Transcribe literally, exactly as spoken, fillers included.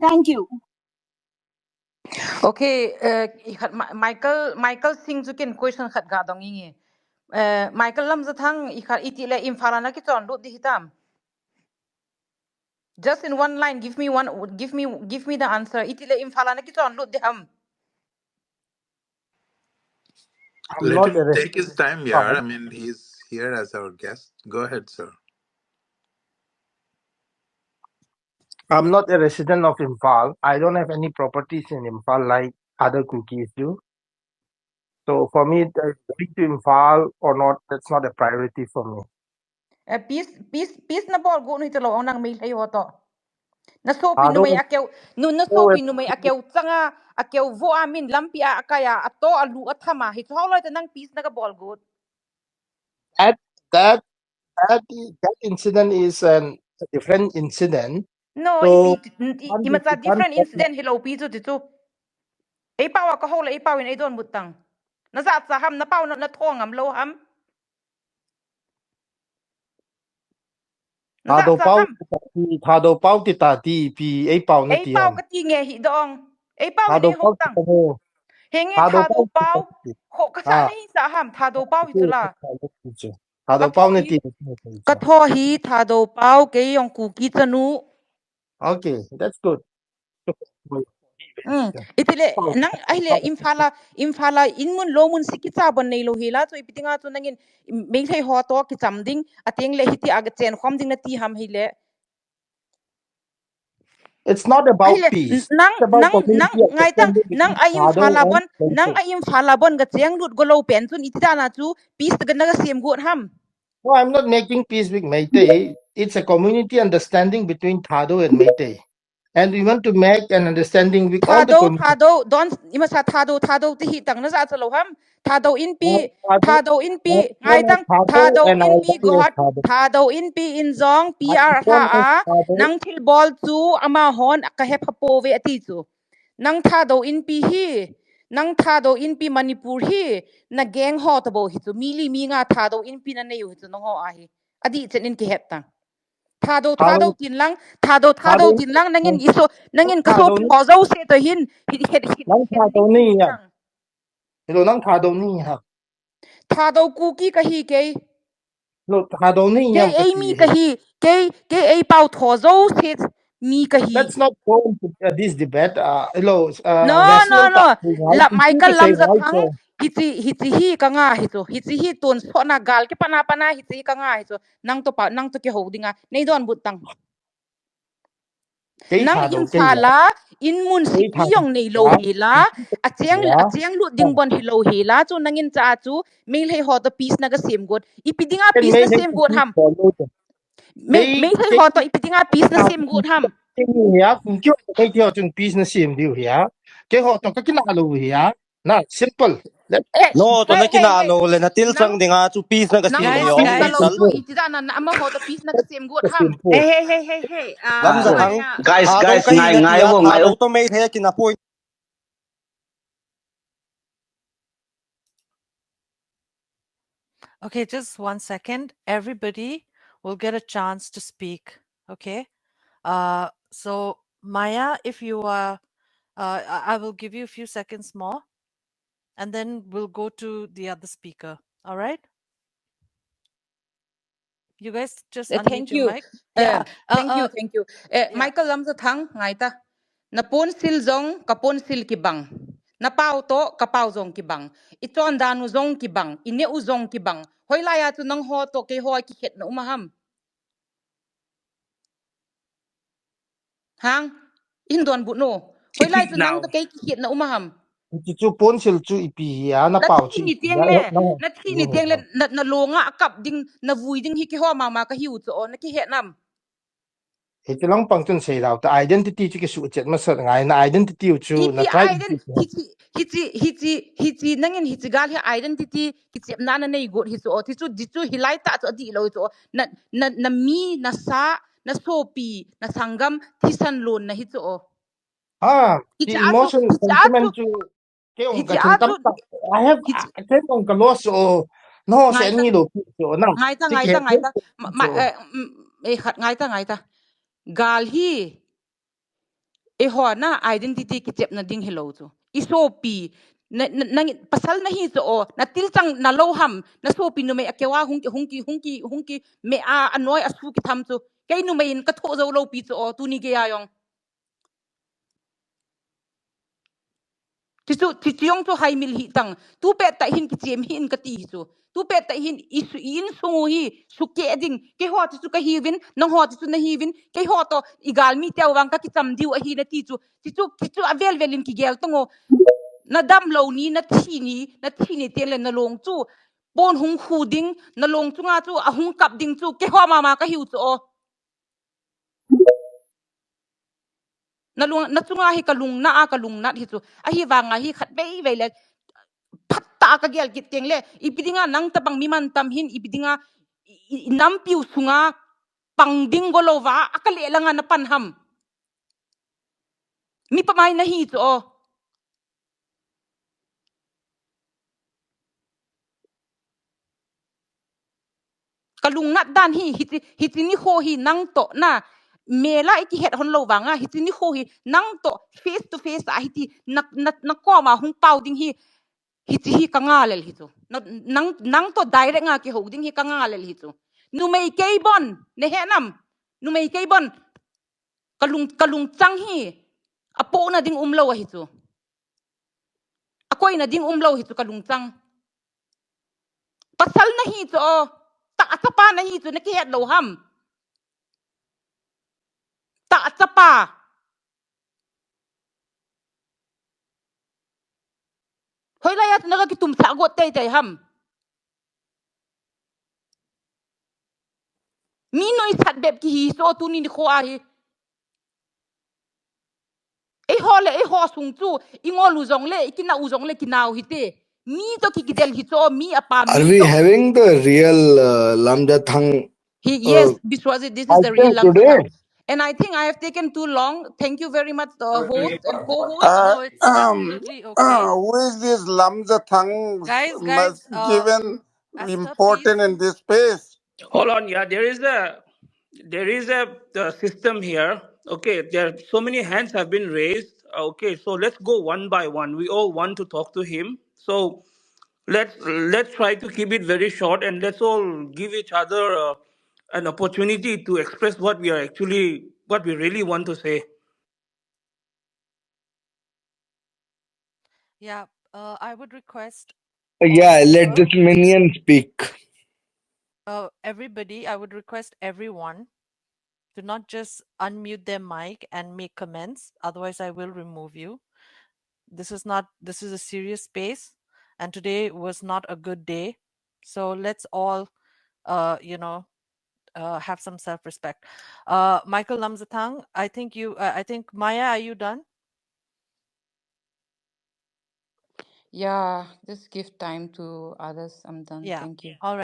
Thank you. Okay, uh, i khat Ma- Michael Michael Singh chu ken question khat ga dong inge. Uh, Michael Lamjathang, i khat iti le Imphal a na kichon lut di hitam. Just in one line, give me one, give me, give me the answer. Iti le Imphal a na kichon lut di ham. I'm Let not him a take his resident. Time, yeah. I mean, he's here as our guest. Go ahead, sir. I'm not a resident of Imphal. I don't have any properties in Imphal like other Kukis do. So for me, the going to Imphal or not, that's not a priority for me. Eh, peace, peace, peace na bol got nu hi talo ong nang Meitei ho to. Na sopi numei a keu, nu na sopi numei a keu changa, a keu vo a min lampi a akai a, a to a lu a thama hi chu ho loi ta nang peace na ka bol got. That that that i- that incident is an, a different incident. No, So, i, i, i, i macha different incident hi lo pi chu ti chu. Ei pau a ka ho le ei pau in ei don but tang. Na za cha ham, na pau na, na thong am lo ham. Na za Thado cha pau ham. Thado pau ti ta ti pi ei pau na Ei ti pau ham. Ka ti nge hi dong. Ei pau na Thado nei ho pau tang. Ti ta ho. Henge Thado Thado pau ti ta pau. ti. Ho ka sa Ah. Nei sa ham Thado pau hi chu la. Thado pau Ka na tho ti. hi, ka tho hi Thado pau kei ong Kuki chanu. Okay, that's good. Mm. Iti le nang ahile Imphal a, Imphal a in mun lo mun si kicha bon nei lo hi la chu ipi dinga chu nangin Meitei ho to kicham ding ateng le hiti a ga chen khom ding na ti ham hi le. It's not about Ahile peace. nang It's about nang nang community ngai tang understanding nang between a Imphal a Thado bon and nang a Meitei. Imphal a bon ga cheng lut go lo pen chun iti dana chu peace ga na ga sem got ham. No, I'm not making peace with Meitei. It's a community understanding between Thado and Meitei. And we want to make an understanding with all the Thado community. Thado don ima sa Thado Thado ti hi tang na za cha lo ham. Thado Inpi, Thado, Thado Inpi, Thado, ngai tang, Thado Thado and our Inpi leader is Guwahati, Thado. Thado Inpi in jong My P R phone ha is a, Thado. Nang thil bol chu ama hon ka he pha po ve ati chu. Nang Thado Inpi hi, nang Thado Inpi Manipur hi, na gang ho ta bo hi chu, mi li mi nga Thado Inpi na nei u hi chu, nang ho a hi. Adi chen in ki het tang. Thado, Thado, Thado tin lang, Thado, Thado, Thado tin lang, nangin iso, nangin ka so Thado pi ho jo se to hin, hi, hi, hi, Nang hi, Thado hi, ni ya. tang. Hello, nang Thado ni ha. Thado Kuki ka hi kei. Hello, Thado ni Kei ya. ei mi ka hi, kei, kei ei pau tho jo se mi ka hi. Let's not go into uh, this debate. Uh, hello, uh, No, there's no, no no. talking, right? La You Michael need to say Lamjathang, right, hichi, hichi hi ka nga hi chu. Hichi hi tun so na gal ki pana pana hichi ka nga hi chu. Nang to pa, nang to ki ho dinga. Nei don but tang. Kei Nang Thado, in kei sa ya. La, in mun si Kei pi Thado, yong nei lo ya. Hi la, a cheng, a Ya. Cheng lut ding bon hi lo hi la, chu nang in cha chu, Meitei ho to peace na ka sem got. Ipi dinga Ken peace na Meitei sem to got peace ham. Bol lo. Mei, Kei, Meitei kei ho to ipi dinga peace na Thado sem got ham. Ni ya, kung kyo, Meitei ho chung peace na sem diu ya. Kei ho to ka kina lo ya. Na, simple. That, Eh, No, to hey, na hey, kina hey. lo le na til Nang, sang dinga chu peace na ka nang sem ho yo. peace Guys, na Ni lo sal. guys. chu, iti da na, na ama ho to peace na ka sem got ham. Simple. Hey, hey, hey, hey, hey. Uh, Lamjathang. Maya. Guys, Thado guys, ka hi ngai, na ngai, ti a, ngai, Thado ngai. to Meitei a kina point. Okay, just one second. Everybody will get a chance to speak. Okay. Uh, so Maya, if you are, uh, I I will give you a few seconds more, and then we'll go to the other speaker. All right. You guys just Eh, unmute thank your you. mic. Eh, Yeah. Uh, thank you, uh, thank you. Eh, yeah. Michael Lamjathang, ngai ta. Na ponsil jong, ka ponsil kibang. Na pau to, ka pau jong kibang. I chondan u jong kibang. I neh u jong kibang. Hoilai a chu nang ho to kei ho a kikhetna um a ham. Hang, in don but no. Hoilai chu nang to kei kikhetna um a ham. Hichi chu ponsil chu ipi hi a, na pau chu ipi hi a, na, na, na thi ni tiang le, na, na longa a kap ding, na vui ding hi keiho mama ka hiu chu o, na kihe nam. Hichi lang pang chun sei lau ta, identity chu kisuhchet masat ngai, na identity u chu, na tribe identity, hichi, hichi, hichi, hichi, nangin hichi gal hi identity kichepna na nei got hi chu o, ti chu, di chu hilai ta chu adih lou chu o, na, na, na mi, na sa, na sopi, na sanggam, thisan lon na hi chu o. Ah, ki emotion, sentiment chu, kei ong ka chun tam tak. I have, kei ong ka loss o. No, se ni lo pi o na. Ngai ta, ngai ta, ngai ta. Ma, ma, eh, mm, eh, khat ngai ta, ngai ta. Gal hi. Eiho na identity kichepna ding hilou chu. I sopi, na, na, na, pasal nahi chu o, na tilchang nalou ham, na sopi numei a keoa hung ki, hung ki, hung ki, hung ki, me a, anoi a su kitham chu. Kei numei in ka tho jou lou pi chu o, tuni geiya jong. Tichu, tichu jong chu haimil hi tang. Tu pet tah hin kichem hih in kati hi chu. Tu pet tah hin i su, i insung u hi sukeh ding. Keiho tichu kahiuvin, nangho tichu nahiuvin. Keiho toh i galmi teu vang kakicham diu ahi nati chu. Tichu, tichu avel vel in kigel tang o. Na damlou ni, na thi ni, na thi ni teng le na long chu pon hung khu ding, na long chunga chu ahung kap ding chu keiho mama kahiu chu o. Na lung, na chunga hi ka lungnat a, ka lungnat hi chu. Ahivanga hi khatvei vei le phat tah a kagel kit teng le, ipi dinga nang tabang mi mantam hin, ipi dinga i, i, i nampiu sunga pang ding golou va, a kale langa na pan ham. Mi pamai nahi chu o. Ka lungnat dan hi, hichi, hichi nikho hi nang toh na, mel a i kihet hon lou vanga, hichi nikho hi nang toh face to face a hiti, na, na, na koma hung pao ding hi, hichi hi ka ngalel hi chu. Na, nang, nang toh direct nga kihou ding hi ka ngalel hi chu. Numei kei bon, na he nam, numei kei bon, ka lung, ka lungchang hi, apohna ding umlou ahi chu. Akoina ding umlou hi chu ka lungchang. Pasal nahi chu o, tah chapa nahi chu na kihet lou ham. Tah chapa. Hoilai a chu na ka kitumsah got tei tei ham. Mi noisat bep kihi so tuni nikho a hi. Eiho le eiho sung chu, i ngol u jong le, i kinah u jong le kinau hite. Mi toh ki, kidel hi chu, mi apa, mi Are we toh. Having the real, uh, Lamjathang, He, yes, uh, Biswajit, this is I the real think today. Lamjathang. And I think I have taken too long. Thank you very much, the host and co-host. Uh, No, it's um, absolutely okay. Uh, who is this Lamjathang Guys, guys, must uh, given Esther, important please. In this space? Hold on, yeah, there is a, there is a, uh, system here. Okay, there, so many hands have been raised. Okay, so let's go one by one. We all want to talk to him. So let's, let's try to keep it very short and let's all give each other, uh, an opportunity to express what we are actually, what we really want to say. Yeah, uh, I would request Yeah, let also, this minion speak. Uh, everybody, I would request everyone to not just unmute their mic and make comments, otherwise I will remove you. This is not, this is a serious space, and today was not a good day. So let's all, uh, you know, uh, have some self-respect. Uh, Michael Lamjathang, I think you, uh, I think, Maya, are you done? Yeah, just give time to others. I'm done. Yeah. Thank you. All